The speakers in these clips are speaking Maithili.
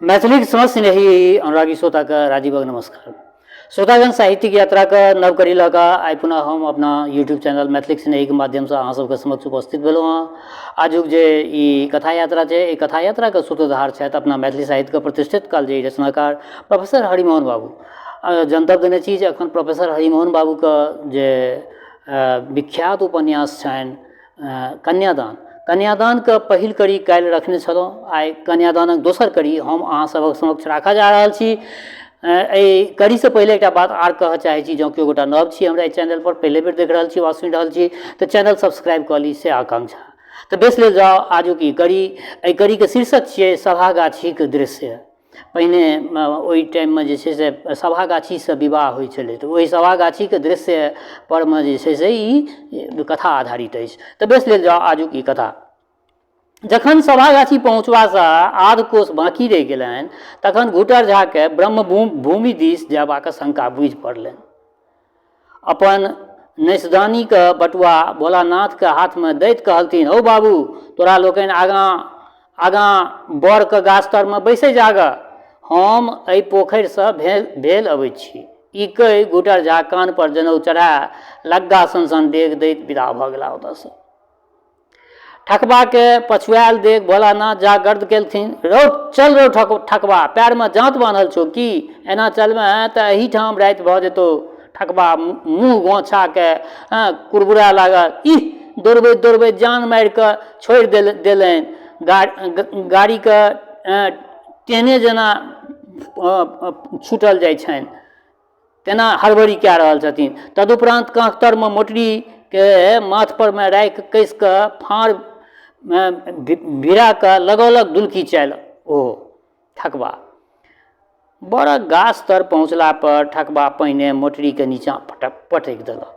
मैथिलीक समस्त स्नेही अनुरागी श्रोताके राजीवक नमस्कार। श्रोतागण, साहित्यिक यात्राके नव कड़ी लऽ कऽ आइ पुनः हम अपना यूट्यूब चैनल मैथिलीक स्नेहीके माध्यमसँ अहाँ सबके समक्ष उपस्थित भेलहुँ हँ। आजुक जे ई कथा यात्रा छै, एहि कथा यात्राके सूत्रधार छथि अपना मैथिली साहित्यके प्रतिष्ठित कालजयी रचनाकार प्रोफेसर हरिमोहन बाबू। जनतब देने छी जे एखन प्रोफेसर हरिमोहन बाबूके जे विख्यात उपन्यास छनि कन्यादान, कन्यादानके पहिल कड़ी काल्हि रखने छलहुँ। आइ कन्यादानक दोसर कड़ी हम अहाँ सभक समक्ष राखऽ जा रहल छी। एहि कड़ीसँ पहिले एकटा बात आर कहऽ चाहै छी, जँ केओ गोटा नव छी हमरा एहि चैनलपर, पहिले बेर देख रहल छी वा सुनि रहल छी, तऽ चैनल सब्सक्राइब कऽ ली, से आकांक्षा। तऽ बेस, लेल जाउ आजुक ई कड़ी। एहि कड़ीके शीर्षक छियै सभागाछीक दृश्य। पहिने ओहि टाइममे जे छै से सभागाछीसँ विवाह होइ छलै, तऽ ओहि सभागाछीके दृश्य परमे जे छै से ई कथा आधारित अछि। तऽ बेस, लेल जाउ आजुक ई कथा। जखन सभागाछी पहुँचबासँ आध कोस बाँकी रहि गेलनि, तखन घुटर झाके ब्रह्म भूमि दिस जयबाक शंका बुझि पड़लनि। अपन नैसदानीके बटुआ भोलानाथके हाथमे दैत कहलथिन, हौ बाबू, तोरा लोकनि आगाँ आगाँ बड़के गाछ तरमे बैसै जागऽ, हम एहि पोखरिसँ भेल भेल अबै छी। ई कहि घुटर झा कानपर जनउ चढ़ा लग्गा सन सन डेग दैत विदा भऽ गेला ओतऽसँ। ठकबाके पछुआयल देख भोलानाथ झा गर्द केलथिन, रौ चल रौ ठकबा, पएरमे जाँत बान्हल छौ की? एना चलबेँ तऽ एहीठाम राति भऽ जेतौ। ठकबा मुँह गोछाके कुरबुराय लागल, इह, दौड़बैत दौड़बैत जान मारि कऽ छोड़ि देलनि। गाड़ीके टेने जेना छूटल जाइ छनि तेना हड़बड़ी कए रहल छथिन। तदुपरान्त काँख तरमे मोटरीके माथपरमे राखि कसि कऽ फाँड़ भिड़ा कऽ लगौलक दुलकी चालि ओ ठकबा। बड़क गाछ तर पहुँचला पर ठकबा पहिने मोटरीके नीचाँ पटकि देलक,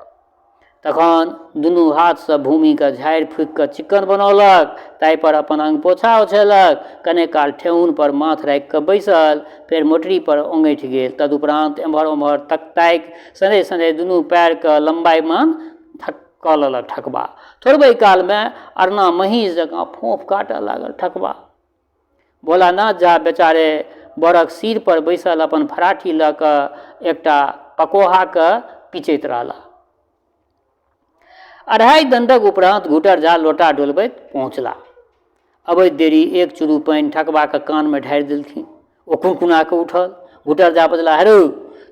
तखन दुनू हाथसँ भूमिकेँ झाड़ि फूकि कऽ चिक्कन बनौलक, ताहिपर अपन अङ्गपोछा ओछेलक, कने काल ठेहुनपर माथ राखि कऽ बैसल, फेर मोटरीपर ओङठि गेल। तदुपरान्त एम्हर ओम्हर तक ताकि शनैः शनैः दुनू पएरकेँ लम्बायमान कऽ लेलक ठकबा। थोड़बे कालमे अरना महींस जकाँ फोंफ काटऽ लागल ठकबा। भोलानाथ झा बेचारे बरक सीर पर बैसल अपन फराठी लऽ कऽ एकटा पकोहाके पिचैत रहला। अढ़ाइ दण्डक उपरान्त घुटर झा लोटा डोलबैत पहुँचला। अबैत देरी एक चुरू पानि ठकबाके कानमे ढारि देलखिन। ओ कुनकुना कऽ उठल। घुटर झा बजला, हेरौ,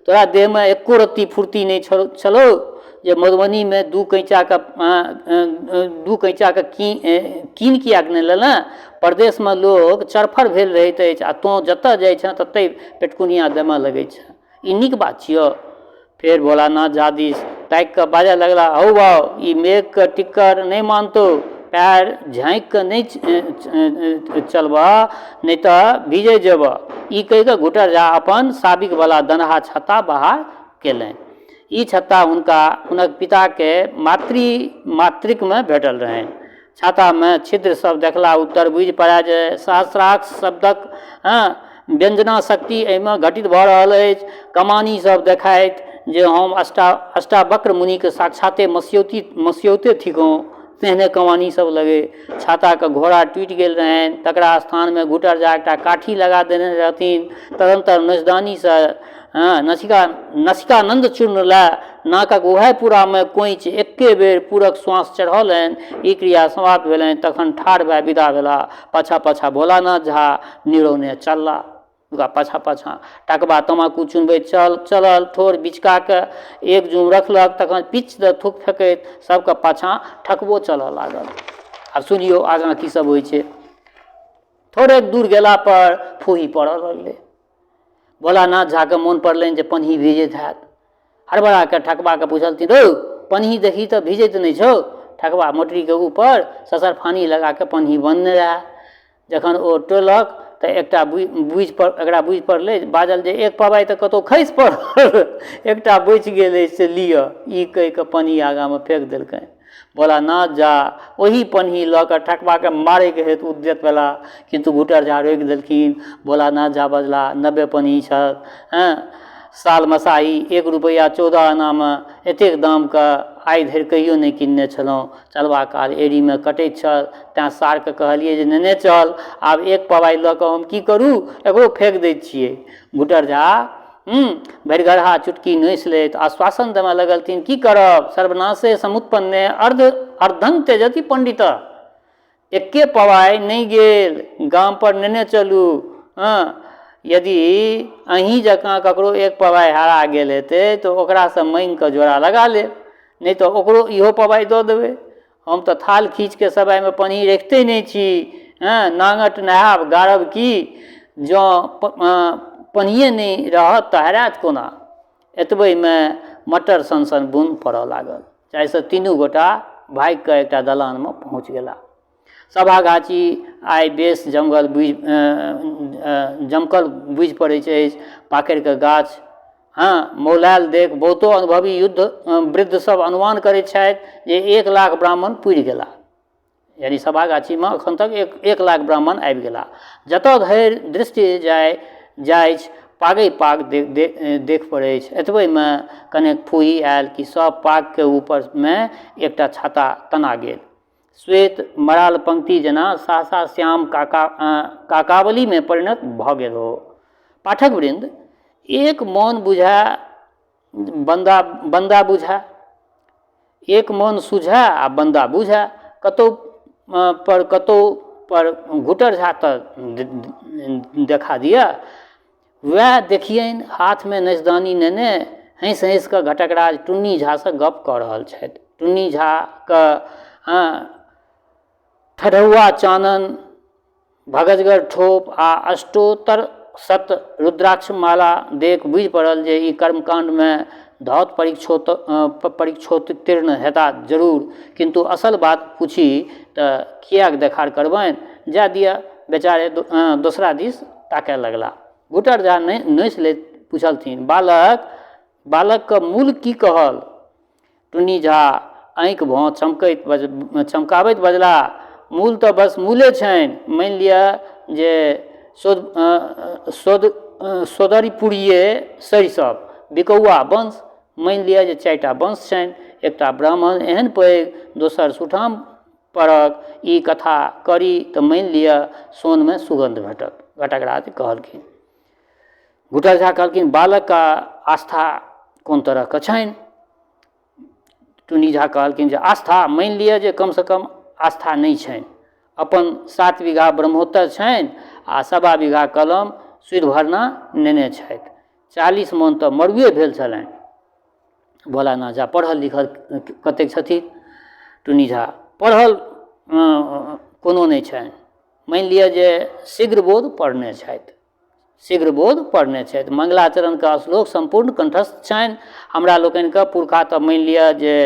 तोरा देहमे एको रत्ती फुर्ती नहि छलौ जे मधुबनीमे 2 कैंचाके कीन किएक नहि लेलेँ? परदेशमे लोक चरफर भेल रहैत अछि आ तोँ जतऽ जाइ छेँ ततहि पेटकुनिया देमऽ लगै छेँ। ई नीक बात छियौ? फेर भोलानाथ झा दिस ताकि कऽ बाजऽ लगला, हौ बाउ, ई मेघके टिक्कर नहि मानतौ। पएर झाँकि कऽ नहि चलबह, नहि तऽ भीजै जेबह। ई कहि कऽ घुटर झा अपन साबिकवला दनहा छत्ता बहार केलनि। ई छत्ता हुनका हुनक पिताके मातृकमे भेटल रहनि। छातामे छिद्र सभ देखला उत्तर बुझि पड़ए जे सहस्राक्ष शब्दक व्यञ्जना शक्ति एहिमे घटित भऽ रहल अछि। कमानी सभ देखाइत जे हम अष्टावक्र मुनिके साक्षाते मसियौते थिकहुँ, तेहने कमानी सभ लगै। छाताके घोड़ा टूटि गेल रहनि, तकरा स्थानमे घुटर झा एकटा काठी लगा देने रहथिन। तदन्तर नचदानीसँ नसिकानन्द चूर्ण लए नाकक उभय पूरामे कोंचि एक्के बेर पूरक श्वास चढ़ौलनि। ई क्रिया समाप्त भेलनि तखन ठाढ़ भए विदा भेलाह। पाछाँ पाछाँ भोलानाथ झा निरौने चललाह। हुनका पाछाँ पाछाँ टकबा तमाकू चुनबैत चलल। ठोर बिचका कऽ एक जुम रखलक, तखन पिच दऽ थूक फेकैत सबके पाछाँ ठकबो चलऽ लागल। आब सुनियौ आगाँ की सब होइ छै। थोड़ेक दूर गेला पर फूही पड़ऽ लगलै। भोलानाथ झाके मोन पड़लनि जे पनही भीजैत हैत। हड़बड़ा कऽ ठकबाके पुछलथिन, रौ, पनही देखही तऽ भीजैत नहि छौ? ठकबा मोटरीके ऊपर ससरफानी लगा कऽ पनही बन्हने रहए। जखन ओ टोलक तऽ एकटा एकरा बुझि पड़लै, बाजल जे एक पवाइ तऽ कतहु खसि पड़ल, एकटा बचि गेल अछि, से लिअ। ई कहि कऽ पनही आगाँमे फेक देलकनि। भोलानाथ झा ओही पनही लऽ कऽ ठकबाके मारैके हेतु उद्यत भेला, किन्तु घुटर झा रोकि देलखिन। भोलानाथ झा बजला, 90 पनही छल, हँ, साल मसाही 1 रुपैआ 14 आनामे एतेक दामके आइ धरि कहियो नहि किनने छलहुँ। चलबा काल एड़ीमे कटैत छल, तेँ सारकेँ कहलियै जे नेने चल। आब एक पवाइ लऽ कऽ हम की करू, एकरो फेक दैत छियै। घुटर झा भरिगरहा चुटकी नोसि लैत आश्वासन देमऽ लगलथिन, की करब, सर्वनाशे समुत्पन्ने अर्ध अर्धं त्यजति पण्डितः। एक्के पवाइ नहि गेल, गामपर नेने चलू। हँ, यदि अहीँ जकाँ ककरो एक पवाइ हरा गेल हेतै तऽ ओकरासँ माँगिकऽ जोड़ा लगा लेब, नहि तऽ ओकरो इहो पवाइ दऽ देबै। हम तऽ थाल खीचके समयमे पनही रखिते नहि छी। हँ, नाङ्गट नहायब गाड़ब की, जँ पनहिए नहि रहत तऽ हरायत कोना? एतबहिमे मटर सन सन बुन्न पड़ऽ लागल, जाहिसँ तीनू गोटा भागिकऽ एकटा दलानमे पहुँच गेलाह। सभागाछी आइ बेस जमगल बुझि जमकल बुझि पड़ैत अछि। पाकड़िके गाछ हँ मौलायल देख बहुतो अनुभवी युद्ध वृद्ध सब अनुमान करैत छथि जे 1 लाख ब्राह्मण पुरि गेलाह। यानि सभागाछीमे एखन तक 1 लाख ब्राह्मण आबि गेलाह। जतऽ धरि दृष्टि जाइछ पागे पाग देख पड़ैछ। एतबहिमे कनेक फूही आयल कि सब पागके ऊपरमे एकटा छाता तना गेल। श्वेत मराल पंक्ति जेना सहसा श्याम काकावलीमे परिणत भऽ गेल हो। पाठक वृन्द, एक मन बुझाय बन्दा बन्दा बुझाय, एक मन सुझाय आ बन्दा बुझाय। कतहु पर कतहु पर घुटर झा तऽ देखा दिअ। वएह देखियनि, हाथमे नचदानी नेने हँसि हँसि कऽ घटकराज टुन्नी झासँ गप्प कऽ रहल छथि। टुन्नी झाके ठढ़ौआ चानन, भगजगर ठोप आ अष्टोत्तर शत रुद्राक्ष माला देख बुझि पड़ल जे ई कर्मकाण्डमे धौत परीक्षोत्तीर्ण हेता जरूर, किन्तु असल बात पूछी तऽ किएक देखार करबनि? जाय दिअ, बेचारे दोसरा दिस ताकय लगलाह। घुटर झा नोसि लैत पुछलथिन, बालक, बालकके मूल की कहल? टुन्नी झा आँखि भौँ चमकैत चमकाबैत बजलाह, मूल तऽ बस मूले छनि। मानि लिअ जे सोदरिपुरिये सरिसब बिकौआ वंश। मानि लिअ जे 4टा वंश छनि। एकटा ब्राह्मण एहन पैघ, दोसर सुठाम परक। ई कथा करी तऽ मानि लिअ सोनमे सुगन्ध भेटत। घटकराज कहलखिन। घुटर झा कहलखिन, बालकके आस्था कोन तरहके छनि? टुन्नी झा कहलखिन जे आस्था मानि लिअ जे कमसँ कम आस्था नहि छनि। अपन 7 बीघा ब्रह्मोत्तर छनि आ 1.25 बीघा कलम सुदि भरना नेने छथि। 40 मन तऽ मड़ुए भेल छलनि। भोलानाथ झा, पढ़ल लिखल कतेक छथिन? टुन्नी झा, पढ़ल कोनो नहि छनि। मानि लिअ जे शीघ्र बोध पढ़ने छथि। शीघ्र बोध पढ़ने छथि। मङ्गलाचरणके श्लोक सम्पूर्ण कण्ठस्थ छनि। हमरा लोकनिके पुरखा तऽ मानि लिअ जे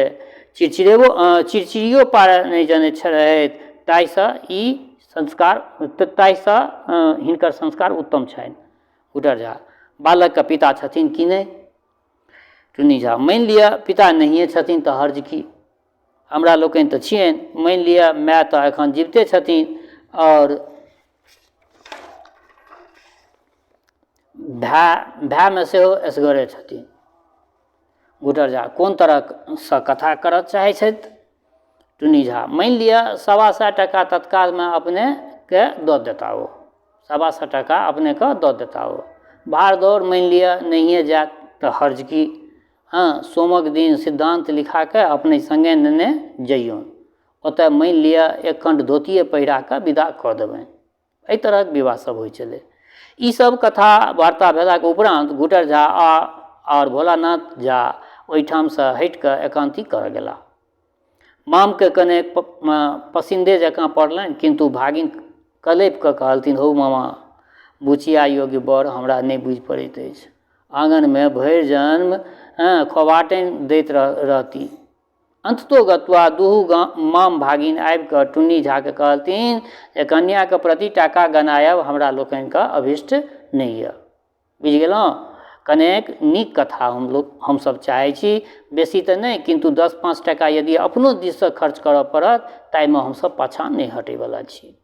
चिड़चिड़ेबो चिड़चिड़ियो पार नहि जनैत रहथि, ताहिसँ ई संस्कार ताहिसँ हिनकर संस्कार उत्तम छनि। घुटर झा, बालकके पिता छथिन कि नहि? टुन्नी झा, मानि लिअ पिता नहिए छथिन तऽ हर्ज की? हमरा लोकनि तऽ छियनि। मानि लिअ माय तऽ एखन जीविते छथिन आओर भाय भायमे सेहो एसगरे छथिन। घुटर झा कोन तरहसँ कथा करऽ चाहै छथि? टुन्नी झा, मानि लिअ 125 टाका तत्कालमे अपनेके दऽ देता ओ। 125 टाका अपनेके दऽ देता ओ। भाड़ दौड़ मानि लिअ नहिए जायत तऽ हर्ज की? हँ, सोमक दिन सिद्धान्त लिखा कऽ अपने सङ्गे नेने जइयौन। ओतऽ मानि लिअ एक खण्ड धोतिए पहिरा कऽ विदा कऽ देबनि। एहि तरहक विवाह सब होइ छलै। ईसब कथा वार्ता भेलाके उपरान्त घुटर झा आओर भोलानाथ झा ओहिठामसँ हटिकऽ एकान्ती करऽ गेलाह। मामके कनेक पसिन्दे जकाँ पड़लनि, किन्तु भागिन कलपिकऽ कहलथिन, हौ मामा, बुचिया योग्य वर हमरा नहि बुझि पड़ैत अछि। आङनमे भरि जन्म खोभाटनि दैत रहती। अन्ततो गत्वा दुहू माम भागिन आबि कऽ टुन्नी झाके कहलथिन जे कन्याके प्रति टाका गनायब हमरा लोकनिके अभीष्ट नहि यऽ। बुझि गेलहुँ? कनेक नीक कथा हमसभ चाहै छी। बेसी तऽ नहि, किन्तु 10-5 टाका यदि अपनो दिससँ खर्च करऽ पड़त ताहिमे हमसभ पाछाँ नहि हटैवला छी,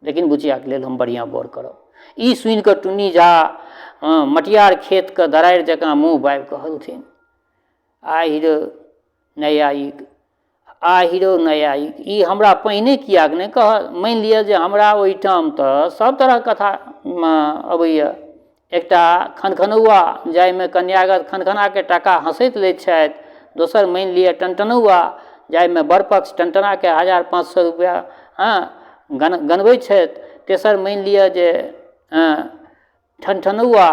लेकिन बुचियाके लेल हम बढ़िआँ वर करब। ई सुनिकऽ टुन्नी झा मटियार खेतके दरारि जकाँ मुँह बाबि कहलथिन, आहि रे। नैयायिक आ हीरो नैयायिक ई हमरा पहिने किएक नहि कहल? मानि लिअ जे हमरा ओहिठाम तऽ सभ तरहक कथा अबैए। एकटा खनखनौआ जाहिमे कन्यागत खनखनाके टाका हँसैत लैत छथि, दोसर मानि लिअ टनटनौआ जाहिमे वरपक्ष टनटनाके 1500 रुपैआ हँ गनबै छथि, तेसर मानि लिअ जे ठनठनौआ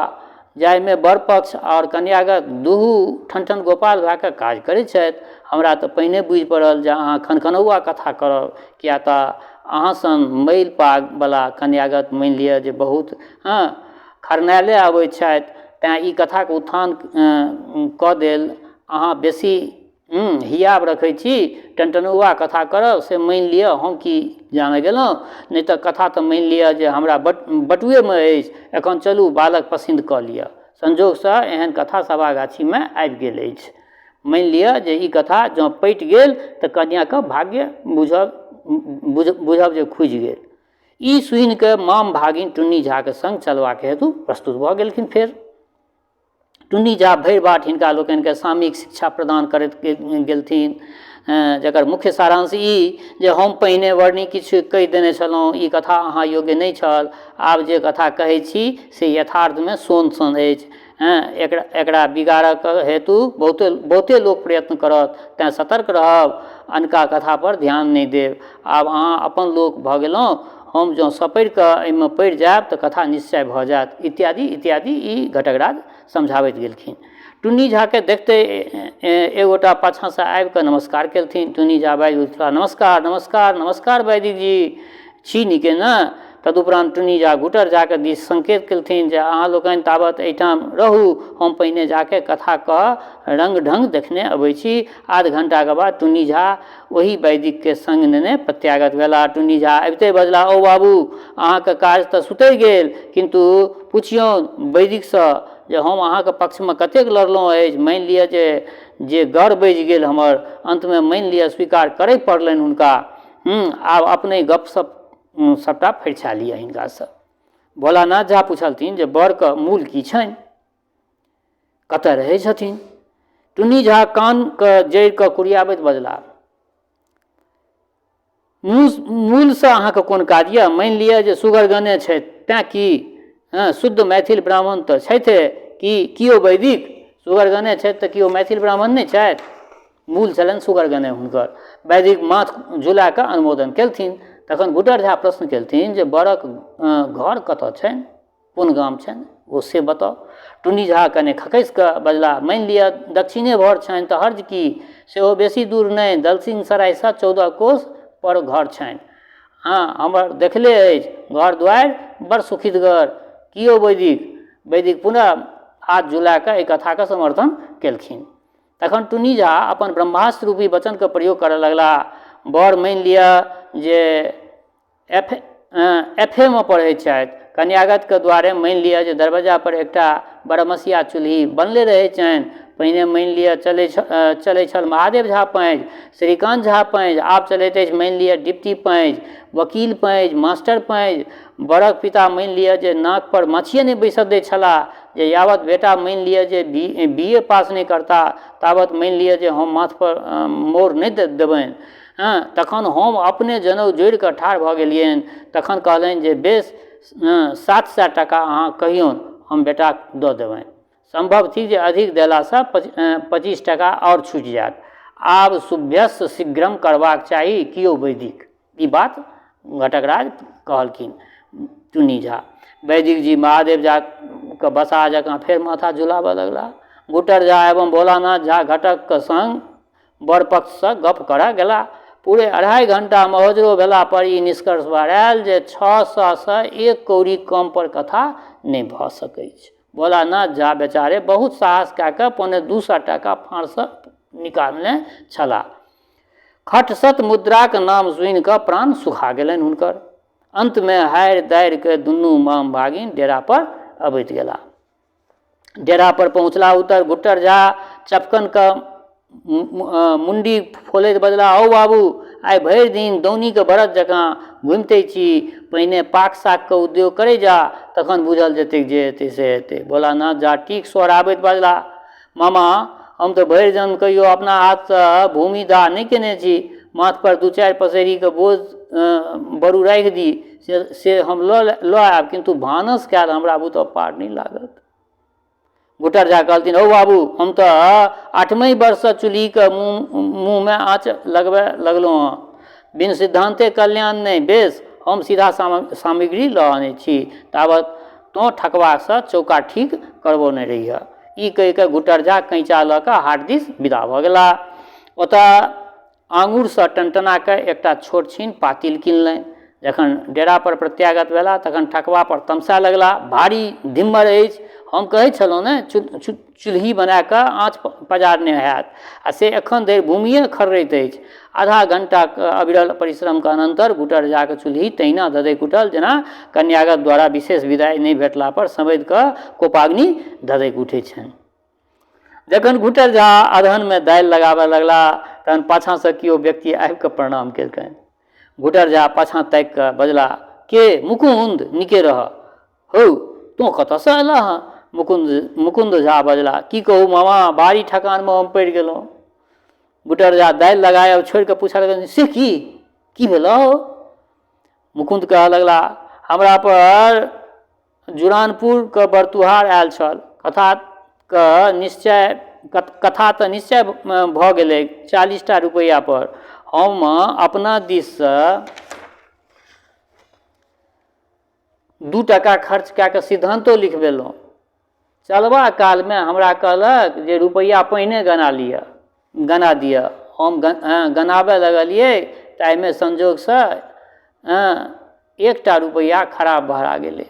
जाहिमे वर पक्ष आओर कन्यागत दुहू ठनठन गोपाल भए कऽ काज करै छथि। हमरा तऽ पहिने बुझि पड़ल जे अहाँ खनखनौआ कथा करब, किएक तऽ अहाँ सन मैल पागवला कन्यागत मानि लिअ जे बहुत हँ खरनाएले अबै छथि, तेँ ई कथाके उत्थान कऽ देल। अहाँ बेसी हियाब रखै छी, टनटनौआ कथा करब से मानि लिअ हम की जानऽ गेलहुँ, नहि तऽ कथा तऽ मानि लिअ जे हमरा बटुएमे अछि। एखन चलू बालक पसिन्द कऽ लिअ। संजोगसँ एहन कथा सभागाछीमे आबि गेल अछि। मानि लिअ जे ई कथा जँ पटि गेल तऽ कन्याके भाग्य बुझब बुझब जे खुजि गेल। ई सुनिकऽ माम भागिन टुन्नी झाके सङ्ग चलबाक हेतु प्रस्तुत भऽ गेलखिन। फेर टुन्नी झा भरि बाट हिनका लोकनिकेँ सामयिक शिक्षा प्रदान करैत गेलथिन, जकर मुख्य सारांश ई जे हम पहिने वर्णी किछु कहि देने छलहुँ, ई कथा अहाँ योग्य नहि छल। आब जे कथा कहै छी से यथार्थमे सोन सन अछि। एकरा एकरा बिगाड़ऽके हेतु बहुते बहुते लोक प्रयत्न करत, तेँ सतर्क रहब, अनका कथापर ध्यान नहि देब। आब अहाँ अपन लोक भऽ गेलहुँ, हम जँ सपड़ि कऽ एहिमे पड़ि जायब तऽ कथा निश्चय भऽ जायत, इत्यादि इत्यादि ई घटकराज समझाबैत गेलखिन। टुन्नी झाके देखिते एगोटा पाछाँसँ आबि कऽ नमस्कार केलथिन। टुन्नी झा बाजि उठला, नमस्कार नमस्कार नमस्कार वैदिक जी, छी नीके ने? तदुपरान्त टुन्नी झा घुटर झाके दिस संकेत केलथिन जे अहाँ लोकनि ताबत एहिठाम रहू, हम पहिने जाके कथाके रङ्ग ढङ्ग देखने अबै छी। आध घण्टाके बाद टुन्नी झा ओहि वैदिकके सङ्ग नेने प्रत्यागत भेलाह। टुन्नी झा अबिते बजलाह, औ बाबू, अहाँके काज तऽ सुतरि गेल, किन्तु पुछियौन वैदिकसँ जे हम अहाँके पक्षमे कतेक लड़लहुँ अछि। मानि लिअ जे जे गर बजि गेल हमर, अन्तमे मानि लिअ स्वीकार करय पड़लनि हुनका। आब अपने गपशप सभटा फरिछा लिअ हिनकासँ। भोलानाथ झा पुछलथिन जे वरके मूल की छनि, कतऽ रहै छथिन? टुन्नी झा कानके जड़िके कुरियाबैत बजलाह, मूलसँ अहाँके कोन काज यऽ? मानि लिअ जे सुगरगणे छथि तैँ की? हँ, शुद्ध मैथिल ब्राह्मण तऽ छथिए की? कियो वैदिक सुगरगणे छथि तऽ केओ मैथिल ब्राह्मण नहि छथि? मूल छलनि सुगरगणे हुनकर। वैदिक माथ झुला कऽ अनुमोदन केलथिन। तखन घुटर झा प्रश्न केलथिन जे वरक घर कतऽ छनि, कोन गाम छनि, ओ से बताउ। टुन्नी झा कने खखसि कऽ बजलाह, मानि लिअ दक्षिणे भर छनि तऽ हर्ज की, सेहो बेसी दूर नहि, दलसिंहसरायसँ 14 कोस पर घर छनि। हँ, हमर देखले अछि घर दुआरि, बड़ सुखितगर। की यौ वैदिक? वैदिक पुनः हाथ झुला कऽ एहि कथाके समर्थन केलखिन। तखन टुन्नी झा अपन ब्रह्मास्त्र रूपी वचनके प्रयोग करऽ लगलाह, वर मानि लिअ जे एफ एफ ए मे पढ़ै छथि, कन्यागतके दुआरे मानि लिअ जे दरवज्जापर एकटा बरमसिया चूल्हि बनले रहै छनि। पहिने मानि लिअ चलै चलै छल महादेव झा पाँजि, श्रीकान्त झा पाँजि, आब चलैत अछि मानि लिअ डिप्टी पाँजि, वकील पाँजि, मास्टर पाँजि। वरक पिता मानि लिअ जे नाकपर माछिए नहि बैसऽ दै छलाह जे यावत बेटा मानि लिअ जे बी ए पास नहि करता तावत मानि लिअ जे हम माथपर मोर नहि देबनि। हँ, तखन हम अपने जनउ जोड़िकऽ ठाढ़ भऽ गेलियनि। तखन कहलनि जे बेस, 700 टाका अहाँ कहियौन, हम बेटाके दऽ देबनि। सम्भव थिक जे अधिक देलासँ 25 टाका आओर छुटि जायत। आब शुभ्यस्य शीघ्रम करबाक चाही, कियो वैदिक? ई बात घटकराज कहलखिन टुन्नी झा। वैदिक जी महादेव झाके बसहा जकाँ फेर माथा झुलाबऽ लगलाह। घुटर झा एवं भोलानाथ झा घटकके सङ्ग वर पक्षसँ गप्प करऽ गेलाह। पूरे 2.5 घण्टा महोजरो भेला पर ई निष्कर्ष बहरायल जे 600सँ 1 कौड़ी कम पर कथा नहि भऽ सकैछ। भोलानाथ झा बेचारे बहुत साहस कए कऽ 175 टाका फाँड़सँ निकालने छलाह। खटसत मुद्राक नाम सुनि कऽ प्राण सुखा गेलनि हुनकर। अन्तमे हारि दारि कऽ दुनू माम भागिन डेरा पर अबैत गेलाह। डेरा पर पहुँचला उत्तर घुट्टर झा चपकनके मुण्डी फोलैत बजलाह, हौ बाबू, आइ भरि दिन दौनीके बरद जकाँ घुमिते छी, पहिने पाक सागके उद्योग करै जा, तखन बुझल जेतैक जे हेतै से हेतै। भोलानाथ झा टीक सोहराबैत बजलाह, मामा, हम तऽ भरि जन्म कहियो अपना हाथसँ भूमि दाह नहि केने छी। माथपर 2-4 पसेरीके बोझ बरू राखि दी से से हम लऽ लऽ आयब, किन्तु भानस कयल हमरा बुते पार नहि लागत। घुटर झा कहलथिन, हौ बाबू, हम तऽ 8वे वर्षसँ चूल्हिके मुँहमे आँच लगबय लगलहुँ हँ। बिन सिद्धान्ते कल्याण नहि। बेस, हम सीधा सामग्री लऽ आनै छी, ताबत तोँ ठकबासँ चौका ठीक करबौने रहिहऽ। ई कहि कऽ घुटर झा कैँचा लऽ कऽ हाट दिस विदा भऽ गेलाह। ओतऽ आङुरसँ टनटना कऽ एकटा छोट छीन पातिल किनलनि। जखन डेरापर प्रत्यागत भेलाह तखन ठकबापर तमसाय लगलाह, भारी धिम्मर अछि। हम कहै छलहुँ ने चूल्हि बना कऽ आँच पजारने हैत आ से एखन धरि भूमिए खर्रैत अछि। आधा घंटाक अविरल परिश्रमक अनन्तर घुटर झाक चूल्हि तहिना धधकि उठल जेना कन्यागत द्वारा विशेष विदाइ नहि भेटलापर समधिके कोपाग्नि धधकि उठैत छनि। जखन घुटर झा अदहनमे दालि लगाबऽ लगला तहन पाछाँसँ केओ व्यक्ति आबि कऽ प्रणाम केलकनि। घुटर झा पाछाँ ताकि कऽ बजला, के मुकुन्द, नीके रहऽ। हौ, तोँ कतऽसँ अयलह हँ? मुकुन्द मुकुन्द झा बजला, की कहू मामा, भारी ठकानमे हम पड़ि गेलहुँ। घुटर झा दालि लगायब छोड़ि कऽ पूछऽ लगलनि, से की? की भेलौ? मुकुन्द कहऽ लगला, हमरा पर जुड़ानपुरके बरतुहार आयल छल। कथाके निश्चय कथा तऽ निश्चय भऽ गेलै 40टा रुपैआपर। हम अपना दिससँ 2 टाका खर्च कए कऽ सिद्धान्तो लिखबेलहुँ। चलबा कालमे हमरा कहलक जे रुपैआ पहिने गना लिअ गना दिअ। हम गनाबय लगलियै ताहिमे संजोगसँ एकटा रुपैआ खराब भरा गेलै।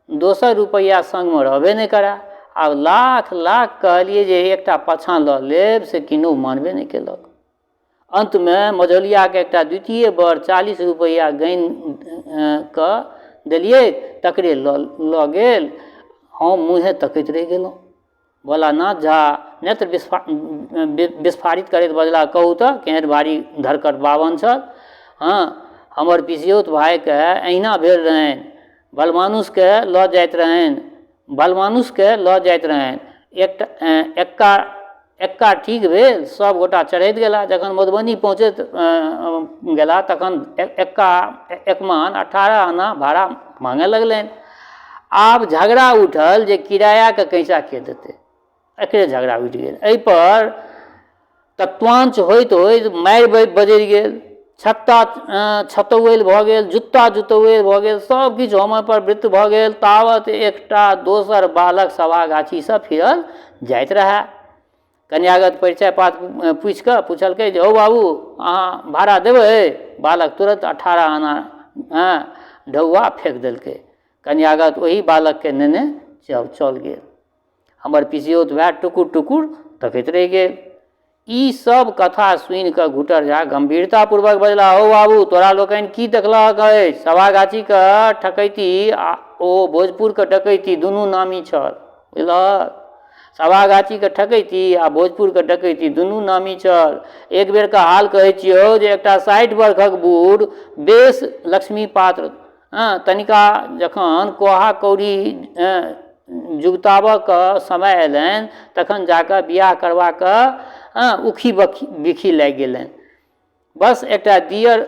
दोसर रुपैआ सङ्गमे रहबे नहि करए। आब लाख लाख कहलियै जे एकटा पाछाँ लऽ लेब से किन्नहु मानबे नहि केलक। अन्तमे मझौलियाके एकटा द्वितीय बर 40 रुपैआ गनि कऽ देलियै तकरे लऽ लऽ गेल। हम मुँहे तकैत रहि गेलहुँ। भोलानाथ झा नेत्र विस्फारित करैत बजलाह, कहू तऽ केहन भारी धरकट बाभन छल। हँ, हमर पिसियौत भाइके एहिना भेल रहनि। भलमानुसके लऽ जाइत रहनि भलमानुसके लऽ जाइत रहनि। एकटा एक्का एक्का ठीक भेल, सभ गोटा चढ़ैत गेलाह। जखन मधुबनी पहुँचैत गेलाह तखन एक्का एकमान 18 आना भाड़ा माँगय लगलनि। आब झगड़ा उठल जे किरायाके कैँचा के देतै। एकरे झगड़ा उठि गेल। एहिपर तत्वांश होइत होइत मारि बजरि गेल, छत्ता छतौएल भऽ गेल, जुत्ता जुतौएल भऽ गेल, सब किछु होमय पर वृत्त भऽ गेल। तावत एकटा दोसर बालक सभागाछीसँ फिरल जाइत रहए। कन्यागत परिचय पात पूछि कऽ पुछलकै जे हौ बाबू, अहाँ भाड़ा देबै? बालक तुरन्त 18 आना ढौआ फेक देलकै। कन्यागत ओहि बालकके नेने चल गेल। हमर पिसियौत भाय टुकुर टुकुर तकैत रहि गेल। ई सब कथा सुनि कऽ घुटर झा गम्भीरतापूर्वक बजलाह, हौ बाबू, तोरा लोकनि की देखलहक अछि? सभागाछीके ठकैती आ ओ भोजपुरके डकैती दुनू नामी छल। बुझलहक? सभागाछीके ठकैती आ भोजपुरके डकैती दुनू नामी छल। एक बेरके हाल कहै छियौ जे एकटा 60 बरखक बूढ़ बेस लक्ष्मी पात्र तनिका जखन कोहा कौड़ी जुगताबऽके समय अयलनि तखन जाकऽ बियाह करबाक उखी बिखी लागि गेलनि। बस एकटा दियर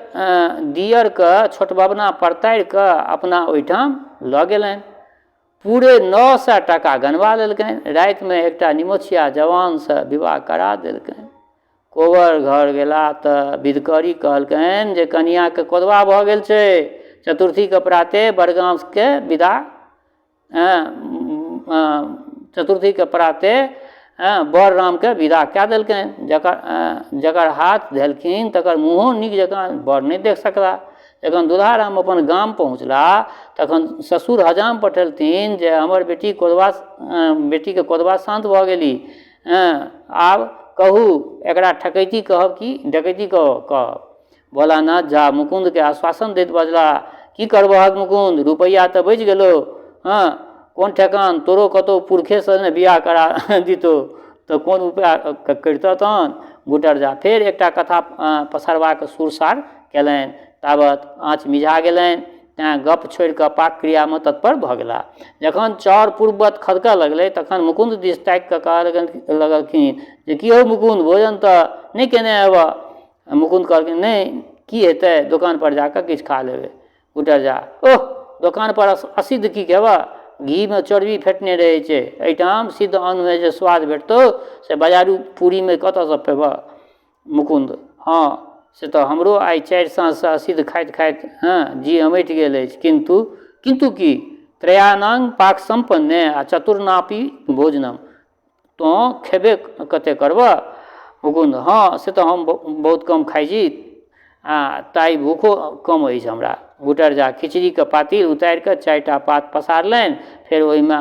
दियरके छोटबबना परतारि कऽ अपना ओहिठाम लऽ गेलनि। पूरे 900 टाका गनबा लेलकनि। रातिमे एकटा निमोछिया जवानसँ विवाह करा देलकनि। कोबर घर गेला तऽ विधकरी कहलकनि जे कनिआँके कोदबा भऽ गेल छै, चतुर्थीके प्राते बड़गामके विदा चतुर्थीके प्राते बर रामके विदा कए देलकनि। जकर जकर हाथ धेलखिन तकर मुँहो नीक जकाँ बर नहि देख सकला। जखन दुल्हा राम अपन गाम पहुँचला तखन ससुर हजाम पठेलथिन जे हमर बेटी कोदबा बेटीके कोदबा शान्त भऽ गेली, आब कहू एकरा ठकैती कहब कि डकैती कहब? भोलानाथ झा मुकुन्दके आश्वासन दैत बजलाह, की करबहक मुकुन्द, रुपैआ तऽ बचि गेलौ। हँ, कोन ठेकान, तोरो कतहु पुरखेसँ ने बियाह करा दितौ तऽ कोन उपाय करितह तहन? घुटर झा फेर एकटा कथा पसारबाक सुरसार कयलनि। तावत आँच मिझा गेलनि। तेँ गप्प छोड़ि कऽ पाक क्रियामे तत्पर भऽ गेलाह। जखन चाउर पूर्ववत खदकऽ लगलै तखन मुकुन्द दिस ताकि कऽ कहऽ लगलखिन जे की हौ मुकुन्द, भोजन तऽ नहि केने हेबह? मुकुन्द कहलखिन नहि, की हेतै, दोकानपर जा कऽ किछु खा लेबै। घुटर झा, ओह, दोकानपर असिद्ध की खेबह? घीमे चर्बी फेटने रहै छै। एहिठाम सिद्ध अन्नमे जे स्वाद भेटतौ से बजारू पूरीमे कतऽसँ पेबह? मुकुन्द, हँ, से तऽ हमरो आइ चारि साँझसँ असिद्ध खाइत खाइत हँ जी अमटि गेल अछि। किन्तु, किन्तु की? त्रयाणां पाक सम्पन्ने आ चतुर्नापि भोजनम। तोँ खेबे कतेक करबह? मुकुन्द, हँ, से तऽ हम बहुत कम खाइ छी आ ताहि भूखो कम अछि हमरा। घुटर झा खिचड़ीके पातिल उतारि कऽ चारिटा पात पसारलनि, फेर ओहिमे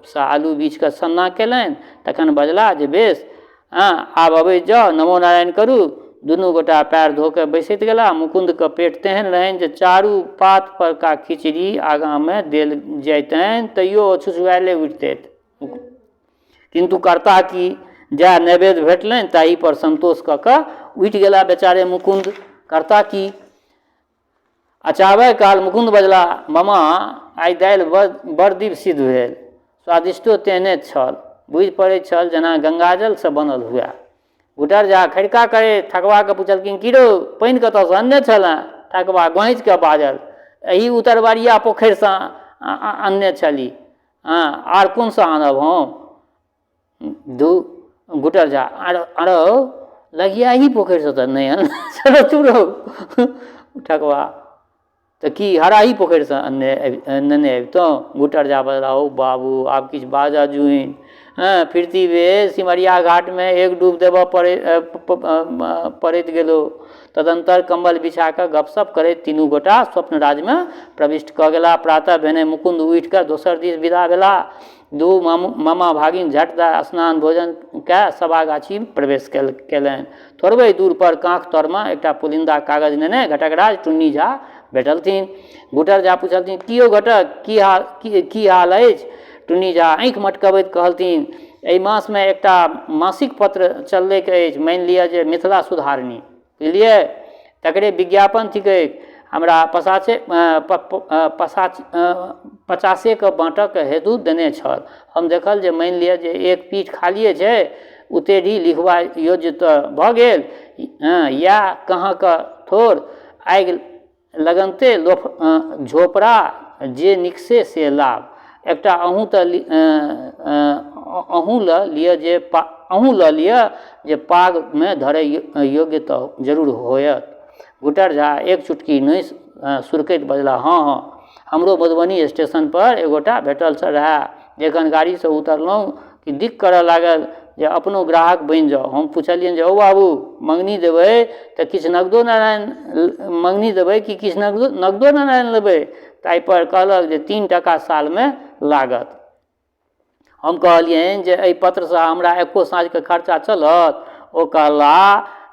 सँ आलू बीछि कऽ सन्ना कयलनि, तखन बजलाह जे बेस, हँ, आब अबैत जाउ, नमो नारायण करू। दुनू गोटा पएर धो कऽ बैसैत गेलाह। मुकुन्दके पेट तेहन रहनि जे चारू पात परका खिचड़ी आगाँमे देल जइतनि तैयो ओ छुछुआएले उठितथि। किन्तु करता की, जएह नैवेद्य भेटलनि ताहि पर सन्तोष कऽ कऽ उठि गेला बेचारे मुकुन्द। करता की? अचाबय काल मुकुन्द बजला, मामा, आइ दालि बड़ दिव्य सिद्ध भेल। स्वादिष्टो तेहने छल। बुझि पड़ैत छल जेना गंगाजलसँ बनल हुअए। घुटर झा खड़िका करैत ठकबाकेँ पुछलखिन, की रौ, पानि कतऽसँ अनने छलेँ? ठकबा घोंचि कऽ बाजल, एही उतरबरिया पोखरिसँ अनने छली। हँ, आर कोनसँ आनब हम? दू घुटर झा, अरौ लगियाही पोखरिसँ तऽ नहि अनने छलऽ तू रौ? ठकबा, तऽ की हराही पोखरिसँ अनने नेने अबितहुँ? घुटर झा बजला, हौ बाबू, आब किछु बाजऽ जुनि। हँ, फिरती बेर सिमरिया घाटमे एक डूब देबऽ पड़ै पड़ैत गेलौ। तदन्तर कम्बल बिछा कऽ गपशप करैत तीनू गोटा स्वप्न राजमे प्रविष्ट कऽ गेलाह। प्रातः भेने मुकुन्द उठि कऽ दोसर दिस विदा भेलाह। दू मामा भागिन झट दऽ स्नान भोजन कए सभागाछी प्रवेश कयलनि। थोड़बे दूर पर काँख तरमे एकटा पुलिन्दा कागज नेने घटकराज टुन्नी झा भेटलथिन। घुटर झा पुछलथिन, की यौ घटक, की हाल अछि? टुन्नी झा आँखि मटकबैत कहलथिन, एहि मासमे एकटा मासिक पत्र चललैक अछि, मानि लिअ जे मिथिला सुधारनी। बुझलियै? तकरे विज्ञापन थिकैक। हमरा पसाचे पसाच पचासेके बाँटऽके हेतु देने छल। हम देखल जे मानि लिअ जे एक पीठ खालिए छै, उतेढ़ि लिखबा योग्य तऽ भऽ गेल। हँ, इएह कहाँके थोड़ आगि लगनते लोफ झोपड़ा जे निकसे से लाभ। एकटा अहूँ तऽ अहूँ लऽ लिअ जे अहूँ लऽ लिअ जे पागमे धरै योग्य तऽ जरूर होयत। घुटर झा एक चुटकी नहि सुरकैत बजलाह, हँ हँ, हमरो मधुबनी स्टेशनपर एगोटा भेटल रहए। जखन गाड़ीसँ उतरलहुँ कि दिक्क करऽ लागल जे अपनो ग्राहक बनि जाउ। हम पुछलियनि जे हौ बाबू, मङ्गनी देबै तऽ किछु नगदो नारायण मङ्गनी देबै कि किछु नगदो नगदो नारायण लेबै? ताहिपर कहलक जे 3 टाका सालमे लागत। हम कहलियनि जे एहि पत्रसँ हमरा एको साँझके खर्चा चलत? ओ कहला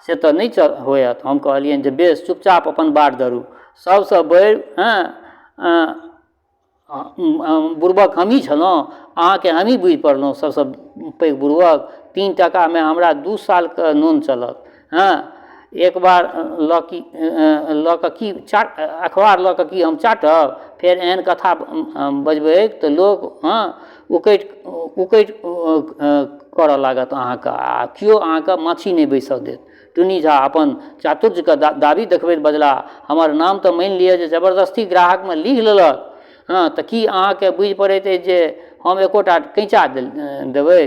से तऽ नहि होयत। हम कहलियनि जे बेस, चुपचाप अपन बाट धरू। सभसँ बढ़ि हँ बुड़बक हमही छलहुँ, अहाँके हमही बुझि पड़लहुँ सभसँ पैघ बुड़बक। 3 टाकामे हमरा 2 सालके नून चलत। हँ, एक बार लऽ की लऽ कऽ की अखबार लऽ कऽ की हम चाटब? फेर एहन कथा बजबै तऽ लोक हँ उकटि उकटि करऽ लागत अहाँके आ केओ अहाँके माछी नहि बैसऽ देत। टुन्नी झा अपन चातुर्यके दाबी देखबैत बजलाह, हमर नाम तऽ मानि लिअ जे जबरदस्ती ग्राहकमे लिख लेलक। हँ, तऽ की अहाँके बुझि पड़ैत अछि जे हम एकोटा कैँचा देबै?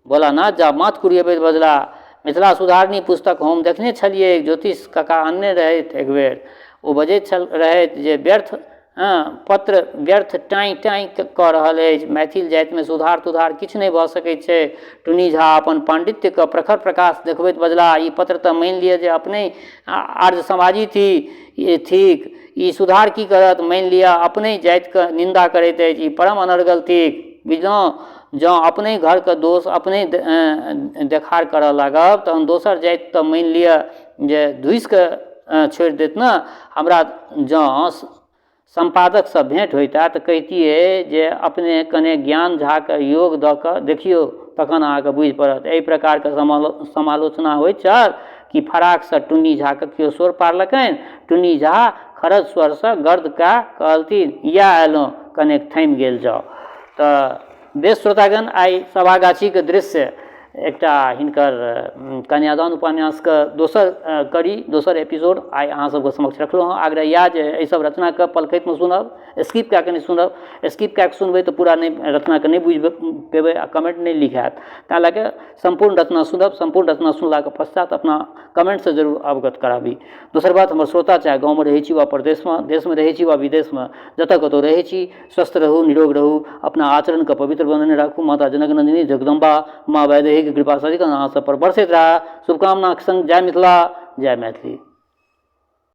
भोलानाथ झा माथ कुरियबैत बजलाह, मिथिला सुधारनी पुस्तक हम देखने छलियै, ज्योतिष कका अनने रहथि एक बेर। ओ बजैत छल रहथि जे व्यर्थ हँ पत्र व्यर्थ टाँइ टाँइ कऽ रहल अछि। मैथिल जातिमे सुधार तुधार किछु नहि भऽ सकैत छै। टुन्नी झा अपन पाण्डित्यके प्रखर प्रकाश देखबैत बजलाह, ई पत्र तऽ मानि लिअ जे अपनहि आर्य समाजी थिक। ई सुधार की करत? मानि लिअ अपनहि जातिके निन्दा करैत अछि। ई परम अनर्गल थिक। बुझलहुँ? जँ अपनहि घरके दोष अपनहि देखार करऽ लागब तहन दोसर जाति तऽ मानि लिअ जे धुसिकऽ छोड़ि देत ने। हमरा जँ सम्पादकसँ भेँट होइतए तऽ कहितिए जे अपने कने ज्ञान झाके योग दऽ कऽ देखियौ, तखन अहाँके बुझि पड़त। एहि प्रकारके समालोचना होइत छल कि फराकसँ टुन्नी झाके केओ शोर पारलकनि। टुन्नी झा खरज स्वरसँ गर्द कए कहलथिन, इएह अयलहुँ, कनेक थमि गेल जाउ। तऽ बेस श्रोतागण, आइ सभागाछीके दृश्य एकटा हिनकर कन्यादान उपन्यासके दोसर कड़ी, दोसर एपिसोड आइ अहाँ सबके समक्ष रखलहुँ हँ। आग्रह इएह जे एहिसब रचनाके पलखतिमे सुनब, स्किप कए कऽ नहि सुनब। स्किप कए कऽ सुनबै तऽ पूरा नहि रचनाके नहि बुझि पेबै आ कमेन्ट नहि लिख हैत। ताहि लए कऽ सम्पूर्ण रचना सुनब। सम्पूर्ण रचना सुनलाके पश्चात अपना कमेन्टसँ जरूर अवगत कराबी। दोसर बात, हमर श्रोता चाहे गाँवमे रहै छी वा परदेशमे, देशमे रहै छी वा विदेशमे, जतऽ कतहु रहै छी, स्वस्थ रहू, निरोग रहू, अपना आचरणके पवित्र बनेने राखू। माता जनक नन्दिनी जगदम्बा माँ वैदेहीके कृपा सदिखन अहाँ सब पर बरसैत रहए। शुभकामनाके सङ्ग जय मिथिला, जय मैथिली।